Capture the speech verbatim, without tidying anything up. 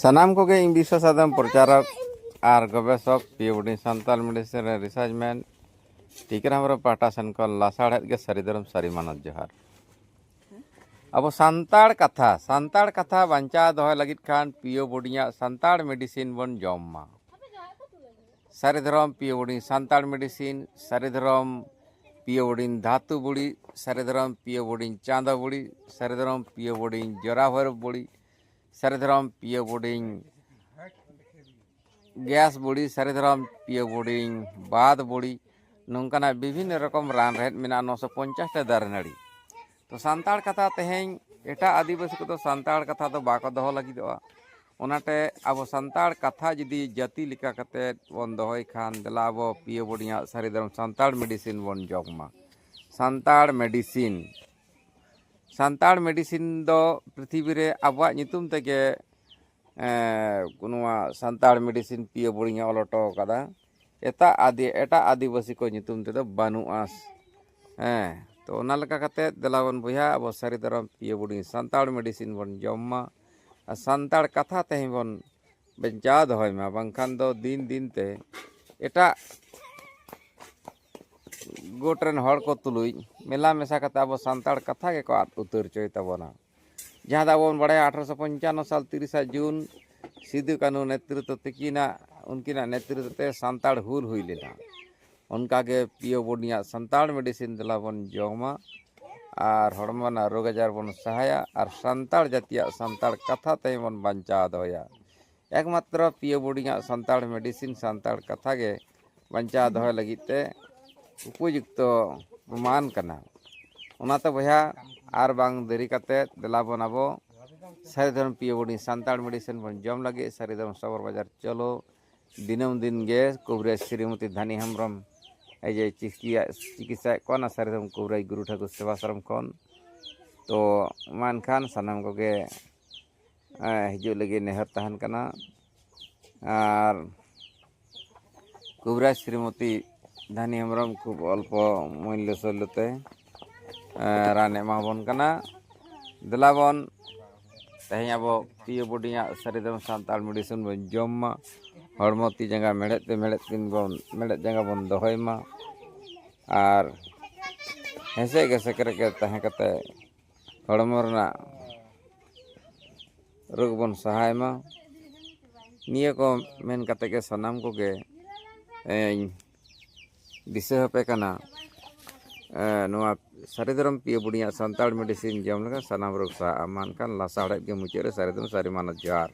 ᱥᱟᱱᱟᱢ ᱠᱚᱜᱮ ᱤᱧ ᱵᱤᱥᱥᱚ ᱥᱟᱫᱚᱢ ᱯᱨᱚᱪᱟᱨᱚᱠ ᱟᱨ ᱜᱚᱵᱮᱥᱚᱠ, ᱯᱤᱭᱳ ᱵᱳᱨᱰᱤᱝ ᱥᱟᱱᱛᱟᱲ ᱢᱮᱰᱤᱥᱤᱱ ᱨᱮᱱ ᱨᱤᱥᱟᱨᱪ ᱢᱮᱱ ᱴᱤᱠᱨᱟᱢ ᱦᱮᱢᱵᱨᱚᱢ ᱯᱟᱦᱴᱟ ᱥᱮᱱ ᱠᱷᱚᱱ ᱞᱟᱥᱟᱲᱦᱮᱫ ᱜᱮ ᱥᱟᱹᱨᱤ ᱫᱷᱚᱨᱚᱢ ᱥᱟᱹᱨᱤ ᱢᱟᱱᱚᱛ ᱡᱚᱦᱟᱨ᱾ ᱟᱵᱚ ᱥᱟᱱᱛᱟᱲ ᱠᱟᱛᱷᱟ, ᱥᱟᱱᱛᱟᱲ ᱠᱟᱛᱷᱟ ᱵᱟᱧᱪᱟᱣ ᱫᱚᱦᱚᱭ ᱞᱟᱹᱜᱤᱫ ᱠᱷᱟᱱ ᱯᱤᱭᱳ ᱵᱳᱨᱰᱤᱝ ᱟᱜ ᱥᱟᱱᱛᱟᱲ ᱢᱮᱰᱤᱥᱤᱱ ᱵᱚᱱ ᱡᱚᱢ ᱢᱟ᱾ ᱥᱟᱹᱨᱤ ᱫᱷᱚᱨᱚᱢ ᱯᱤᱭᱳ ᱵᱳᱨᱰᱤᱝ ᱥᱟᱱᱛᱟᱲ ᱢᱮᱰᱤᱥᱤᱱ, ᱥᱟᱹᱨᱤ ᱫᱷᱚᱨᱚᱢ ᱯᱤᱭᱳ ᱵᱳᱨᱰᱤᱝ ᱫᱷᱟᱹᱛᱩ ᱵᱩᱲᱤ, ᱥᱟᱹᱨᱤ ᱫᱷᱚᱨᱚᱢ ᱯᱤᱭᱳ ᱵᱳᱨᱰᱤᱝ ᱪᱟᱸᱫᱚ ᱵᱩᱲᱤ, ᱥᱟᱹᱨᱤ ᱫᱷᱚᱨᱚᱢ ᱯᱤᱭᱳ ᱵᱳᱨᱰᱤᱝ ᱡᱚᱨᱟ ᱵᱷᱳᱭᱨᱳᱵ ᱵᱩᱲᱤ, ᱥᱟᱹᱨᱤ ᱫᱷᱚᱨᱚᱢ ᱯᱤᱭᱳ ᱵᱳᱨᱰᱤᱝ ᱜᱮᱥ ᱵᱩᱲᱤ, ᱥᱟᱹᱨᱤ ᱫᱷᱚᱨᱚᱢ ᱯᱤᱭᱳ ᱵᱳᱨᱰᱤᱝ ᱵᱟᱫ ᱵᱩᱲᱤ, ᱱᱚᱝᱠᱟᱱᱟᱜ ᱵᱤᱵᱷᱤᱱᱱᱚ ᱨᱚᱠᱚᱢ ᱨᱟᱱ ᱨᱮᱦᱮᱫ ᱢᱮᱱᱟᱜᱼᱟ, ᱱᱚᱥᱚ ᱯᱚᱧᱪᱟᱥ ᱴᱟ ᱫᱟᱨᱮ ᱱᱟᱹᱲᱤ᱾ ᱛᱚ ᱥᱟᱱᱛᱟᱲ ᱠᱟᱛᱷᱟ ᱛᱮᱦᱮᱧ ᱮᱴᱟᱜ ᱟᱹᱫᱤᱵᱟᱹᱥᱤ ᱠᱚᱫᱚ ᱥᱟᱱᱛᱟᱲ ᱠᱟᱛᱷᱟ ᱫᱚ ᱵᱟᱠᱚ ᱫᱚᱦᱚ ᱞᱟᱹᱜᱤᱫᱚᱜᱼᱟ᱾ ᱚᱱᱟᱛᱮ ᱟᱵᱚ ᱥᱟᱱᱛᱟᱲ ᱠᱟᱛᱷᱟ ᱡᱩᱫᱤ ᱡᱟᱹᱛᱤ ᱞᱮᱠᱟ ᱠᱟᱛᱮ ᱵᱚᱱ ᱫᱚᱦᱚᱭ ᱠᱷᱟᱱ, ᱫᱮᱞᱟ ᱟᱵᱚ ᱯᱤᱭᱳ ᱵᱳᱨᱰᱤᱝ ᱟᱜ ᱥᱟᱹᱨᱤ ᱫᱷᱚᱨᱚᱢ ᱥᱟᱱᱛᱟᱲ ᱢᱮᱰᱤᱥᱤᱱ ᱵᱚᱱ ᱡᱚᱢ ᱢᱟ᱾ ᱥᱟᱱᱛᱟᱲ ᱢᱮᱰᱤᱥᱤᱱ, ᱥᱟᱱᱛᱟᱲ ᱢᱮᱰᱤᱥᱤᱱ ᱫᱚ ᱯᱨᱤᱛᱷᱤᱵᱤ ᱨᱮ ᱟᱵᱚᱣᱟᱜ ᱧᱩᱛᱩᱢ ᱛᱮᱜᱮ, ᱮᱸ, ᱱᱚᱣᱟ ᱥᱟᱱᱛᱟᱲ ᱢᱮᱰᱤᱥᱤᱱ ᱯᱤᱭᱳ ᱵᱳᱨᱰᱤᱝ ᱮ ᱚᱞ ᱦᱚᱴᱚ ᱟᱠᱟᱫᱟ᱾ ᱮᱴᱟᱜ ᱟᱹᱫᱤ-, ᱮᱴᱟᱜ ᱟᱹᱫᱤᱵᱟᱹᱥᱤ ᱠᱚ ᱧᱩᱛᱩᱢ ᱛᱮᱫᱚ ᱵᱟᱹᱱᱩᱜᱼᱟ᱾ ᱦᱮᱸ, ᱛᱚ ᱚᱱᱟ ᱞᱮᱠᱟ ᱠᱟᱛᱮ ᱫᱮᱞᱟ ᱵᱚᱱ ᱵᱚᱭᱦᱟ, ᱟᱵᱚ ᱥᱟᱹᱨᱤ ᱫᱷᱚᱨᱚᱢ ᱯᱤᱭᱳ ᱵᱳᱨᱰᱤᱝ ᱥᱟᱱᱛᱟᱲ ᱢᱮᱰᱤᱥᱤᱱ ᱵᱚᱱ ᱡᱚᱢ ᱢᱟ ᱟᱨ ᱥᱟᱱᱛᱟᱲ ᱠᱟᱛᱷᱟ ᱛᱮᱦᱮᱧ ᱵᱚᱱ ᱵᱟᱧᱪᱟᱣ ᱫᱚᱦᱚᱭ ᱢᱟ, ᱵᱟᱝᱠᱷᱟᱱ ᱫᱚ ᱫᱤᱱ ᱫᱤᱱ ᱛᱮ ᱮᱴᱟᱜ ᱜᱚᱴ ᱨᱮᱱ ᱦᱚᱲ ᱠᱚ ᱛᱩᱞᱩᱡ ᱢᱮᱞᱟ ᱢᱮᱥᱟ ᱠᱟᱛᱮ ᱟᱵᱚ ᱥᱟᱱᱛᱟᱲ ᱠᱟᱛᱷᱟ ᱜᱮᱠᱚ ᱟᱫ ᱩᱛᱟᱹᱨ ᱦᱚᱪᱚᱭ ᱛᱟᱵᱚᱱᱟ᱾ ᱡᱟᱦᱟᱸ ᱫᱚ ᱟᱵᱚ ᱵᱚᱱ ᱵᱟᱲᱟᱭᱟ, ᱟᱴᱷᱨᱚᱥᱚ ᱯᱚᱧᱪᱟᱱᱱᱚ ᱥᱟᱞ ᱛᱤᱨᱤᱥᱟ ᱡᱩᱱ ᱥᱤᱫᱩ ᱠᱟᱹᱱᱦᱩ ᱱᱮᱛᱨᱤᱛᱵ ᱛᱤᱠᱤᱱᱟᱜ, ᱩᱱᱠᱤᱱᱟᱜ ᱱᱮᱛᱨᱤᱛᱵ ᱛᱮ ᱥᱟᱱᱛᱟᱲ ᱦᱩᱞ ᱦᱩᱭ ᱞᱮᱱᱟ᱾ ᱚᱱᱠᱟᱜᱮ ᱯᱤᱭᱳ ᱵᱳᱨᱰᱤᱝ ᱟᱜ ᱥᱟᱱᱛᱟᱲ ᱢᱮᱰᱤᱥᱤᱱ ᱫᱮᱞᱟ ᱵᱚᱱ ᱡᱚᱢᱟ ᱟᱨ ᱦᱚᱲᱢᱚ ᱨᱮᱱᱟᱜ ᱨᱳᱜᱽ ᱟᱡᱟᱨ ᱵᱚᱱ ᱥᱟᱦᱟᱭᱟ ᱟᱨ ᱥᱟᱱᱛᱟᱲ ᱡᱟᱹᱛᱤᱭᱟᱜ ᱥᱟᱱᱛᱟᱲ ᱠᱟᱛᱷᱟ ᱛᱮᱦᱮᱧ ᱵᱚᱱ ᱵᱟᱧᱪᱟᱣ ᱫᱚᱦᱚᱭᱟ᱾ ᱮᱠᱢᱟᱛᱨᱚ ᱯᱤᱭᱳ ᱵᱳᱨᱰᱤᱝ ᱟᱜ ᱥᱟᱱᱛᱟᱲ ᱢᱮᱰᱤᱥᱤᱱ, ᱥᱟᱱᱛᱟᱲ ᱠᱟᱛᱷᱟ ᱜᱮ ᱵᱟᱧᱪᱟᱣ ᱫᱚᱦᱚᱭ ᱞᱟᱹᱜᱤᱫ ᱛᱮ ᱩᱯᱚᱡᱩᱠᱛᱚ ᱯᱨᱚᱢᱟᱱ ᱠᱟᱱᱟ᱾ ᱚᱱᱟᱛᱮ ᱵᱚᱭᱦᱟ, ᱟᱨ ᱵᱟᱝ ᱫᱮᱨᱤ ᱠᱟᱛᱮ ᱫᱮᱞᱟ ᱵᱚᱱ ᱟᱵᱚ ᱥᱟᱹᱨᱤ ᱫᱷᱚᱨᱚᱢ ᱯᱤᱭᱳ ᱵᱳᱨᱰᱤᱝ ᱥᱟᱱᱛᱟᱲ ᱢᱮᱰᱤᱥᱤᱱ ᱵᱚᱱ ᱡᱚᱢ ᱞᱟᱹᱜᱤᱫ ᱥᱟᱹᱨᱤ ᱫᱷᱚᱨᱚᱢ ᱥᱚᱵᱚᱨ ᱵᱟᱡᱟᱨ ᱪᱚᱞᱚ᱾ ᱫᱤᱱᱟᱹᱢ ᱫᱤᱱ ᱜᱮ ᱠᱚᱵᱤᱨᱟᱡᱽ ᱥᱨᱤᱢᱚᱛᱤ ᱫᱷᱟᱱᱤ ᱦᱮᱢᱵᱨᱚᱢ ᱮ ᱡᱮ ᱪᱤᱠᱤᱭᱟ-, ᱪᱤᱠᱤᱛᱥᱟᱭᱮᱫ ᱠᱚᱣᱟ ᱚᱱᱟ ᱥᱟᱹᱨᱤ ᱫᱷᱚᱨᱚᱢ ᱠᱚᱵᱤᱨᱟᱡᱽ ᱜᱩᱨᱩ ᱴᱷᱟᱹᱠᱩᱨ ᱥᱮᱵᱟᱥᱨᱚᱢ ᱠᱷᱚᱱ᱾ ᱛᱚ ᱢᱟ ᱮᱱᱠᱷᱟᱱ ᱥᱟᱱᱟᱢ ᱠᱚᱜᱮ, ᱮᱸ, ᱦᱤᱡᱩᱜ ᱞᱟᱹᱜᱤᱫ ᱱᱮᱦᱚᱨ ᱛᱟᱦᱮᱱ ᱠᱟᱱᱟ᱾ ᱟᱨ ᱠᱚᱵᱤᱨᱟᱡᱽ ᱥᱨᱤᱢᱚᱛᱤ ᱫᱷᱟᱱᱤ ᱦᱮᱢᱵᱨᱚᱢ ᱠᱷᱩᱵ ᱚᱞᱯᱚ ᱢᱩᱞᱞᱚ ᱥᱚᱞᱞᱚ ᱛᱮ, ᱮᱸ, ᱨᱟᱱ ᱮᱢᱟ ᱵᱚᱱ ᱠᱟᱱᱟ᱾ ᱫᱮᱞᱟ ᱵᱚᱱ ᱛᱮᱦᱮᱧ ᱟᱵᱚ ᱯᱤᱭᱳ ᱵᱳᱰᱤᱭᱟᱜ ᱥᱟᱹᱨᱤ ᱫᱷᱚᱨᱚᱢ ᱥᱟᱱᱛᱟᱲ ᱢᱮᱰᱤᱥᱤᱱ ᱵᱚᱱ ᱡᱚᱢ ᱢᱟ᱾ ᱦᱚᱲᱢᱚ ᱛᱤ ᱡᱟᱸᱜᱟ ᱢᱮᱲᱦᱮᱫ ᱛᱮ ᱢᱮᱲᱦᱮᱫ ᱠᱤᱱ ᱵᱚᱱ ᱢᱮᱲᱦᱮᱫ ᱡᱟᱸᱜᱟ ᱵᱚᱱ ᱫᱚᱦᱚᱭ ᱢᱟ᱾ ᱟᱨ ᱦᱮᱸᱥᱮ ᱜᱮ ᱥᱮᱠᱨᱮ ᱜᱮ ᱛᱟᱦᱮᱸ ᱠᱟᱛᱮ ᱦᱚᱲᱢᱚ ᱨᱮᱱᱟᱜ ᱨᱳᱜᱽ ᱵᱚᱱ ᱥᱟᱦᱟᱭ ᱢᱟ᱾ ᱱᱤᱭᱟᱹ ᱠᱚ ᱢᱮᱱ ᱠᱟᱛᱮ ᱜᱮ ᱥᱟᱱᱟᱢ ᱠᱚᱜᱮ ᱤᱧ ᱫᱤᱥᱟᱹ ᱟᱯᱮ ᱠᱟᱱᱟ᱾ ᱮ, ᱱᱚᱣᱟ ᱥᱟᱹᱨᱤ ᱫᱷᱚᱨᱚᱢ ᱯᱤᱭᱳ ᱵᱩᱰᱤᱭᱟᱜ ᱥᱟᱱᱛᱟᱲ ᱢᱮᱰᱤᱥᱤᱱ ᱡᱚᱢ ᱞᱮᱠᱷᱟᱱ ᱥᱟᱱᱟᱢ ᱨᱳᱜᱽ ᱥᱟᱦᱟᱜᱼᱟ᱾ ᱢᱟ ᱮᱱᱠᱷᱟᱱ ᱞᱟᱥᱟᱲᱦᱮᱫ ᱜᱮ ᱢᱩᱪᱟᱹᱫ ᱨᱮ ᱥᱟᱹᱨᱤ ᱫᱷᱚᱨᱚᱢ ᱥᱟᱹᱨᱤ ᱢᱟᱱᱚᱛ ᱡᱚᱦᱟᱨ᱾